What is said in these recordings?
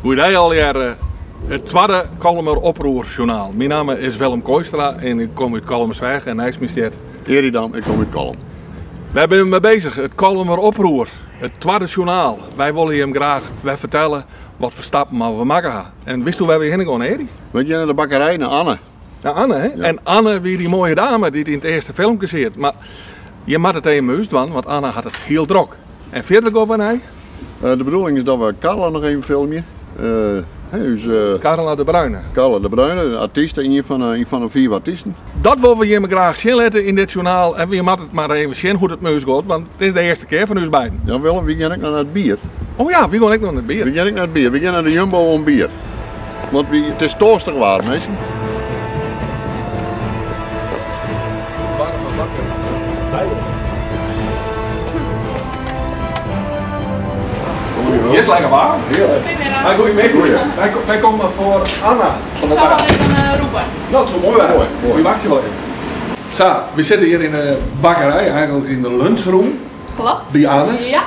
Goeidei allegearre. It twadde Kollumer Oproerjournaal. Myn namme is Willem Kooistra en ik kom út Kollumersweach en neist my stiet. Erie Dam, ik kom út Kollum. Wêr binne we mei bezich? It Kollumer Oproer, it twadde sjoernaal. Wy wolle jim graach wer fertelle wat foar stappen we makke ha. En witsto wêr we hinne gean, Erie? We gean nei de bakkerij, nei Anne. Nei Anne, hè? Ja. En Anne wie dy moaie dame dy't yn it earste filmke siet. Mar je moatte it even mei ús dwaan, want Anne hat it hiel drok. En fierder gean we nei? De bedoeling is dat we Carla noch even filmje. Ús, Carla de Bruine. Carla de Bruine, de artyste, ien fan de fiif artysten. Dat wolle we jimme graach sjen litte yn dit sjoernaal. En we moatte it mar even sjen hoe't it mei ús giet, want it is de earste kear fan ús beiden. Ja Willem, wy gean ek noch nei it bier. Oh ja, wy gean ek noch nei it bier. Wy gean ek nei it bier. Wy gean nei de Jumbo om bier. Want wy, it is toarstich waar, minsken. Waarme wakker. Hjir is lekker waarm. Heerlijk. Hoi, goeiemiddei. Wy komme foar Anna. Ik sil wol even roepen. No, it soe moai wêze. Moai, moai. Wy wachtsje wol even. Sa, we sitte hjir yn de bakkerij, eigenlik yn de lunchroom. Klopt. By Anne. Ja.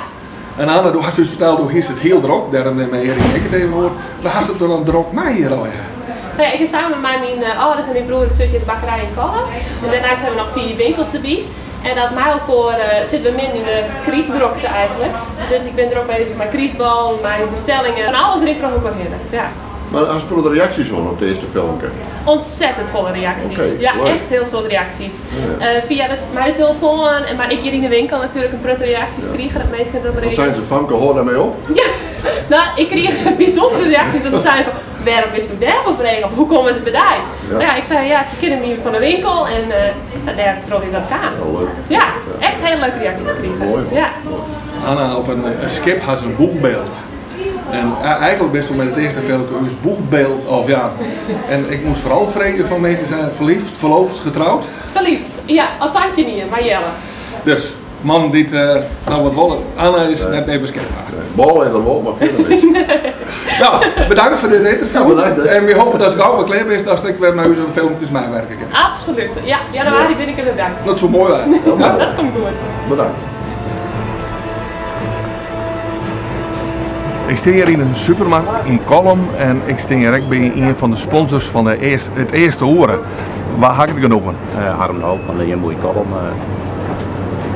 En Anne, do hast ús ferteld, do hiest it hiel drok, dêrom nimme Erik en ik it even oer. Wa hast it der dan drok mei hjir allegear? No ja, ik bin samen mei myn âlders en myn broer en zusje de bakkerij yn Kollum. En dêrneist hawwe we noch fiif winkels derby. En dat mei elkoar sitte we midden yn de krystdrokte eigenlik. Dus ik bin drok bezig mei krystballen, mei bestellingen, fan alles rint troch elkoar hinne. Ja. Mar hast protte reaksjes hân op it earste filmke? Ontzettend folle reaksjes. Oké, ja, leuk. echt hiel soad reaksjes. Fia de, mei de telefoan en mar ek hjir yn de winkel natuerlik in protte reaksjes krigen dat minsken derop Wat reagearren. seinen se, famke hâld dêrmei op? Ja, no ik krige bysûndere reaksjes dat se seinen fan wêrom bist do dêrfoar frege of hoe komme se by dy? Ja. No ja, ik sei ja, se kinne my fan de winkel en no, dêrtroch is dat kaam. Ja, leuk. Ja, echt hiele leuke reaksjes krigen. Moai man. Ja. Anna, op in skip ha se in boechbyld. En eigenlik bist do mei it earste filmke ús boechbyld, of ja. En ik moast foaral freegje fan minsken zijn verliefd, verloofd, getrouwd? Verliefd, ja, al 17 jier, mei Jelle. Dus, mannen dy't no wat wolle, Anna is net mear beskikber. Bal is der wol, mar fierder niks. No, bedankt foar dit ynterview. Ja, bedankt. En we hoopje datst gau wer klear bist, datst ek wer mei ús oan de filmkes meiwerke kinst. Absolút, ja, januari bin ik der wer by. Dat soe moai wêze. Ja, dat komt goed. Bedankt. Ik stean hjir yn in supermarkt yn Kollum en ik stean hjir ek by ien fan de sponsors fan de earst, it earste oere. Wa ha ik it genoegen? Harm de Hoop fan de Jumbo yn Kollum.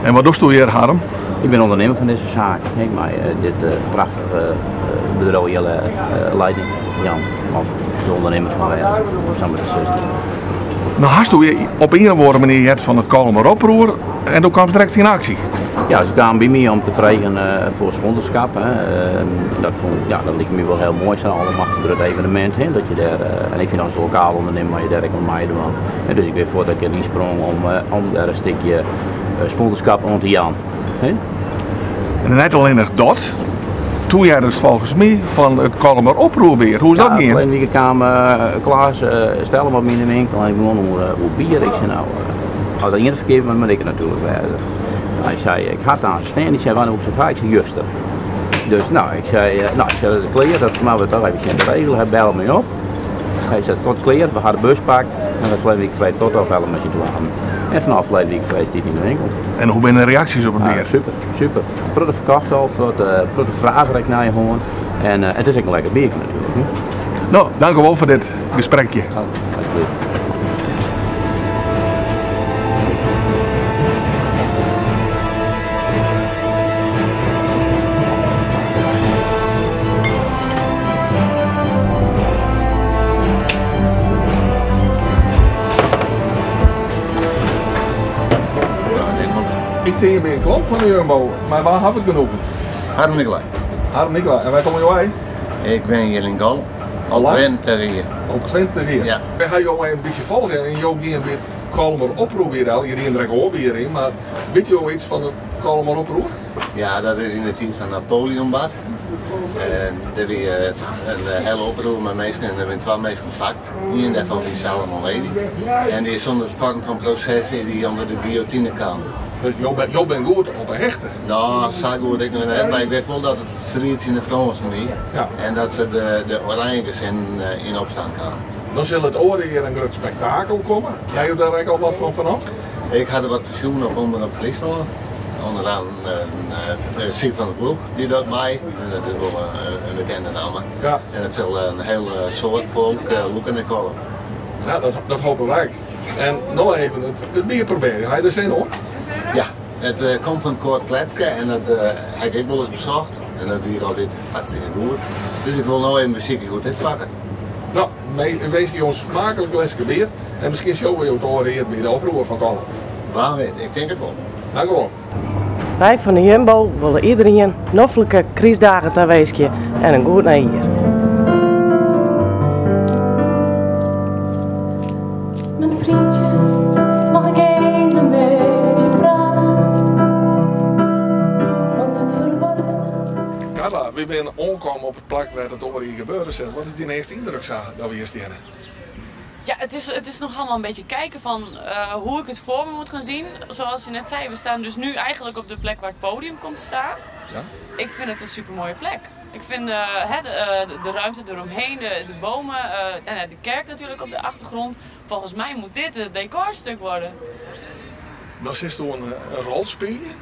En wat dochsto hjir, Harm? Ik bin ûndernimmer fan dizze saak. Ik mei dit prachtige bedriuw hjir leiding jaan, of de ûndernimmer fan wêze, om sa mar te sizzen. No hasto op ien of oare manier heard fan it Kollumer Oproer en do kaamst direkt yn aksje. Ja, se kamen by my om te fregen foar sponsorskap. Dat fûn ik, ja, dat like my wol hiel moai, sa'n allemachtig grut evenemint. Hè, dat je dêr, en ik fyn as lokaal ûndernimmer moat je dêr ek oan meidwaan. En dus ik bin fuort ek ynsprong om dêr in stikje sponsorskap oan te jaan. Hè. En net allinnich dat, toen heardest folgens my fan it Kollumer Oproer bier. Hoe is dat Ja, gien? ferleden wike kaam Klaas Stellema by my yn de winkel en hy begon oer bier. Ik sei nou, as der ien ferkeapet moat, moat ik it natuerlik wêze. Hy sei, ik ha it aanst stean. Hy sei, wannear hoechst it ha? Ik sei, juster. Dus nou, ik sei, nou, ik sei, dat is klear, dat moatte we toch even sjen te regelen. Hy belle my op. Hy sei, it komt klear, we ha de bus pakt en we ferleden wike freed fuort ophelle mei syn twaen. En fanôf ferleden wike freed stiet hy yn de winkel. En hoe binne de reaksjes op it bier? Super, super. In protte ferkocht al, in protte fragen ek nei hân. En it is ek in lekker bierke natuerlik. Hè? No, dank u wol foar dit gesprekje. Alsjeblieft. Ik stean hjir by in klant fan de Jumbo, mar wa ha ik it genoegen? Harm Nicolai. Harm Nicolai, en wêr komme jo wei? Ik wenje hjir yn Kollum. Al 20 jier. Al 20 jier? Ja. Wy ha jo in bytsje folge en jo gean by it Kollumer Oproer bier del. Je dienen der ek oar bier yn, mar witte jo iets fan it Kollumer Oproer? Ja, dat is yn de tiid fan Napoleon bard. En der wie in hele oproer mei minsken en der binne twa minsken pakt. Ien dêrfan wie Salomon Levy en dy is sûnder foarm fan proses is dy ûnder de guillotine kaam. Dus jo binne goed op 'e hichte? No, sa goed ek noch net, mar ik wist wol dat it striid tsjin de Frânsen wie en dat se de Oranjegesinden yn opstân kamen. Dan sil it oare jier in grut spektakel komme. Ha jo dêr ek al wat fan fernommen? Ik ha der wat foarsjoen op Omrop Fryslân. Under oaren Syb van der Ploeg die dat mei. En dat is wol in bekende namme. Ja. En it sil in hiel soad folk lûke nei Kollum. Ja, dat hoopje wy. En no even it bier probearje. Ha je der sin oan? Ja, it komt fan Koart Kletske en dat ha ik ek wolris besocht. En dat wie altyd hartstikke goed. Dus ik wol no even besykje hoe't dit smakket. No, wy winskje jo in smaaklik gleske bier en miskien sjogge we jo it oare jier by de oproer fan Kollum. Wa wit, ik tink it wol. Dank u wol. Wy fan de Jumbo wolle iderien noflike krystdagen tawinskje en in goed nijjier. Mijn vriendje, mag ik even met je praten? Want het verwart me. Carla, wy binne oankommen op it plak wêr't it oare jier gebeure sil. Wat is dyn earste yndruk sa dat we hjir steane? Ja, het is nog allemaal een beetje kijken van hoe ik het voor me moet gaan zien. Zoals je net zei, we staan dus nu eigenlijk op de plek waar het podium komt te staan. Ja. Ik vind het een super mooie plek. Ik vind hè, de ruimte eromheen, de bomen en de kerk natuurlijk op de achtergrond. Volgens mij moet dit het decorstuk worden. Dan zit er een rol spelen.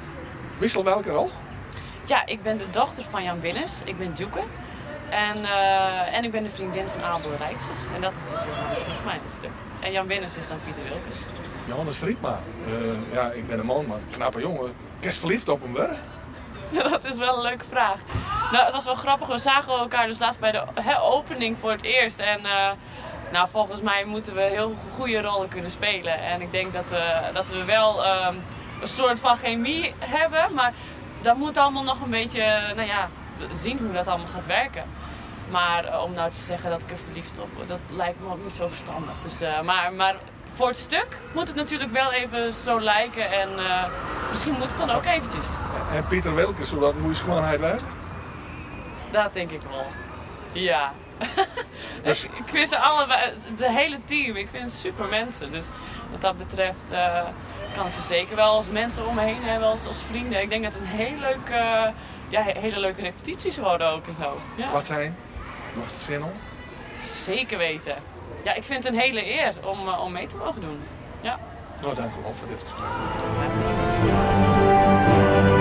Wissel welke rol? Ja, ik ben de dochter van Jan Binnes. Ik ben Djoeke. En ik ben de vriendin van Abel Rijsters. En dat is dus Johannes Riepma in het stuk. En Jan Binnes is dan Pieter Wilkes. Johannes Riepma. Ja, ik ben een man, maar een knappe jongen. Kinst ferliefd op him wurde? Dat is wel een leuke vraag. Nou, het was wel grappig. We zagen elkaar dus laatst bij de, hè, opening voor het eerst. En nou, volgens mij moeten we heel goede rollen kunnen spelen. En ik denk dat we wel een soort van chemie hebben. Maar dat moet allemaal nog een beetje, nou ja, zien hoe dat allemaal gaat werken. Maar om nou te zeggen dat ik er verliefd op word, dat lijkt me ook niet zo verstandig. Dus, maar voor het stuk moet het natuurlijk wel even zo lijken. En misschien moet het dan ook eventjes. En Pieter Wilkes, soe dat in goede skoanheid wêze? Dat denk ik wel. Ja. Dus Ik vind ze allebei, het hele team, ik vind ze super mensen. Dus wat dat betreft kan ze zeker wel als mensen om me heen hebben, als vrienden. Ik denk dat het een heel leuk, ja, hele leuke repetities worden ook en zo. Ja. Wat zijn? Noch sin om? Zeker weten. Ja, ik vind het een hele eer om mee te mogen doen. Ja. Nou, dank u wel voor dit gesprek. Graag gedaan.